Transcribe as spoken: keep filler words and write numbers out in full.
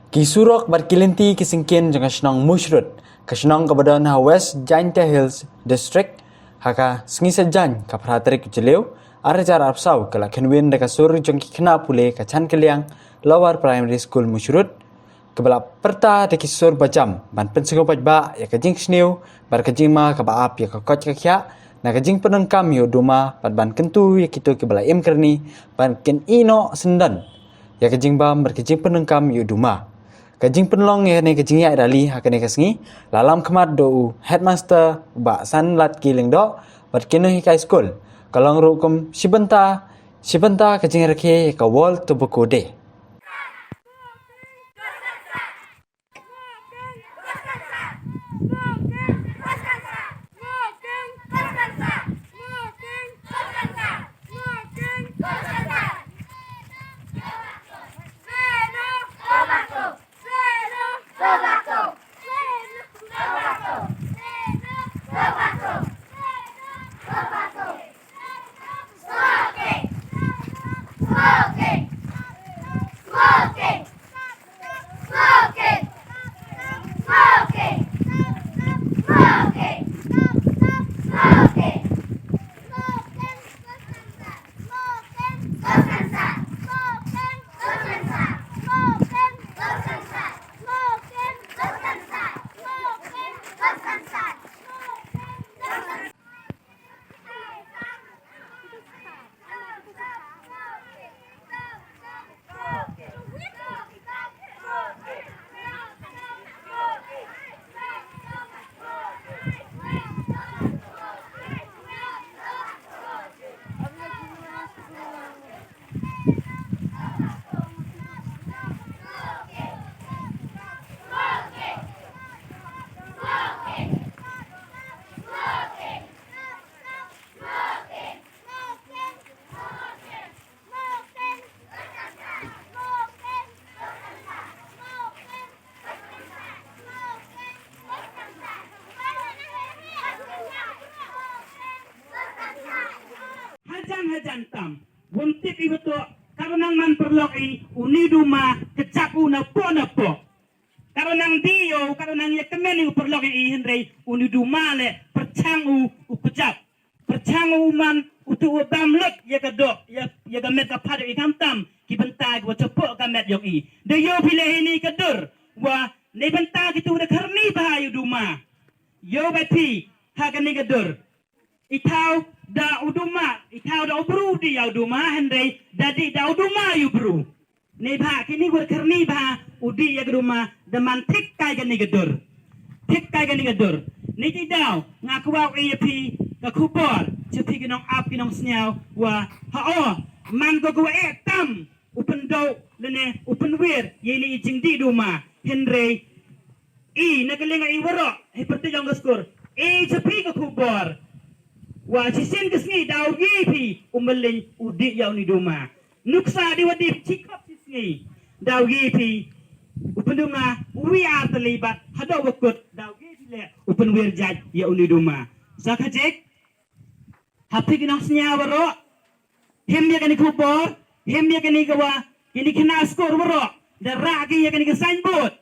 Ki surok bad ki lynti ki syngkien jong ka shnong Mushrut, ka shnong kaba don ha West Jaintia Hills District, ha ka sngi Saitjaiñ ka phra tarik Jylliew, ar hajar arphew saw, ka la kynwin da ka sur jong ki khynnah pule ka Chan Kylliang Lower Primary School Mushrut, kaba la pyrta da ki sur bajam ban pynsngew paidbah ïa ka jingsniew bad ka jingma kaba ap ïa ka koit ka khiah na ka jingpyndonkam ïa u duma bad ban kyntu ïa kito kiba la im kyrni ban kin ïeh noh syndon ïa ka jingbam bad ka jingpyndonkam ïa u duma. Ka jingpynlong ïa kane ka jingïaid rally ha kane ka sngi la lam khmat da u headmaster Bah Sanlatki Lyngdoh bad ki nonghikai skul. Ka long ruh kum shi bynta, shi bynta ka jingrakhe ïa ka World Tobacco Day. Hajan hajan tam. Wym tip i wa toh, ka ruh nang man pyrlok i, uni duma, kjap u napoh napoh. Ka ruh nang dih ïa u, ka ruh nang ïa kmen i u pyrlok i, hynrei uni duma leh, pyrchang u, u kjap. Pyrchang u man, utu u bam lut, ïa ka doh, ïa, ïa ka met ka phad ïa i khamtam, ki bynta ki wa chapoh ka met ïong i. Da ïoh phi leh hini ka dur, wa, neibynta kitu da kyrni bha ïa u duma. Ïoh ba phi, ha kani ka dur. I thaw da u duma, i thaw da u bru dih ïa u duma, hynrei da dih da u duma ïa u bru. Neibhah kini wa kyrni bha u dih ïa ka duma, da man thik kai kani ka dur. Thik kai kani ka dur. Ni ti daw, nga kwah u ïa phi ka khubor, cha phi ki nong ap ki nong sniaw, wa, ha o, man ko ko wa eh tam, u pyndoh, lane, u pynwir, ïa ini i jingdih duma, hynrei, i, na ka liang i waroh, hi pyrthuh jong ka skur. I cha phi ka khubor. Wa shisien ka sngi daw ïa phi, u mylliñ u dih ïa uni duma. Nuksa di wa dih chi khop chi sngi. Daw ïa phi, u pynduma, u wi ar tylli bad, haduh wa kut, daw ïa phi leh, u pynwir jait, ïa uni duma. Sa ka jik, ha phi ki nong sniaw waroh. Him ïa kani khubor, him ïa kani ka wa, kini khynnah skur waroh. Da rah ki ïa kani ka signboard.